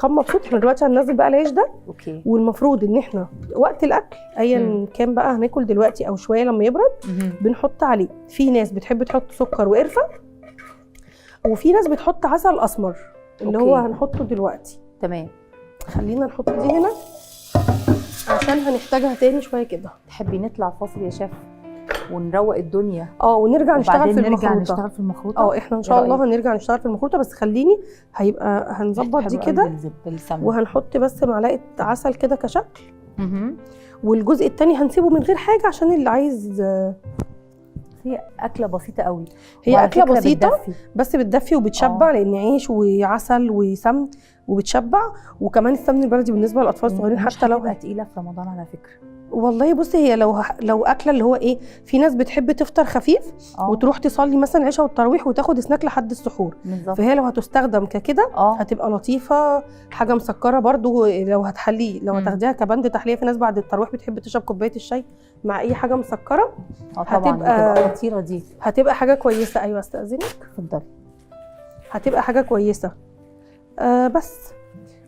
كان مبسوط. احنا دلوقتي هننزل بقى العيش ده. والمفروض ان احنا وقت الاكل ايا كان بقى، هناكل دلوقتي او شوية لما يبرد، بنحط عليه. في ناس بتحب تحط سكر وقرفه، وفي ناس بتحط عسل اسمر اللي هو هنحطه دلوقتي. خلينا نحط دي هنا عشان هنحتاجها تاني شوية كده. تحبي نطلع فاصل يا شيف ونروق الدنيا؟ اه، ونرجع نشتغل وبعدين في نرجع المخروطه. نشتغل في المخروطه. اه، احنا ان شاء إيه الله رأيك؟ هنرجع نشتغل في المخروطه، بس خليني هيبقى هنظبط دي حلو قوي كده. بالسمنه. وهنحط بس معلقه عسل كده كشكل. والجزء التاني هنسيبه من غير حاجة عشان اللي عايز. هي اكله بسيطة قوي. هي وعلى اكله فكرة بسيطة بتدفي. بس بتدفي وبتشبع، لان عيش وعسل وسمن وبتشبع، وكمان السمن البلدي بالنسبة للاطفال الصغيرين مش حتى لو هتبقى تقيلة في رمضان على فكره. والله بصي، هي لو اكله اللي هو ايه، في ناس بتحب تفطر خفيف وتروح تصلي مثلا العشاء والتراويح وتاخد سناك لحد السحور. فهي لو هتستخدم ككده هتبقى لطيفه، حاجة مسكره برضو لو هتحليه، لو هتاخديها كبند تحليه. في ناس بعد التراويح بتحب تشرب كوباية الشاي مع اي حاجة مسكره. اه طبعا، هتبقى خطيرة دي. هتبقى حاجة كويسه. ايوه، استاذنك. اتفضلي. هتبقى حاجة كويسه. بس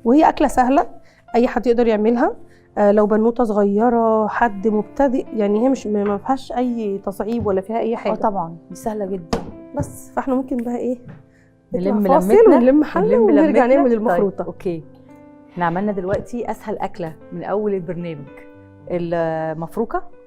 وهي اكله سهله، اي حد يقدر يعملها، لو بنوته صغيره، حد مبتدئ، يعني هي مش ما فيهاش اي تصعيب ولا فيها اي حاجه. اه طبعا، دي سهلة جدا. بس فاحنا ممكن بقى ايه، نطلع نلم فاصل لمتنا. ونلم حله نلم ونرجع لمتنا. نعمل طيب، المخروطه. okay، احنا عملنا دلوقتي اسهل اكله من اول البرنامج، المفروكه.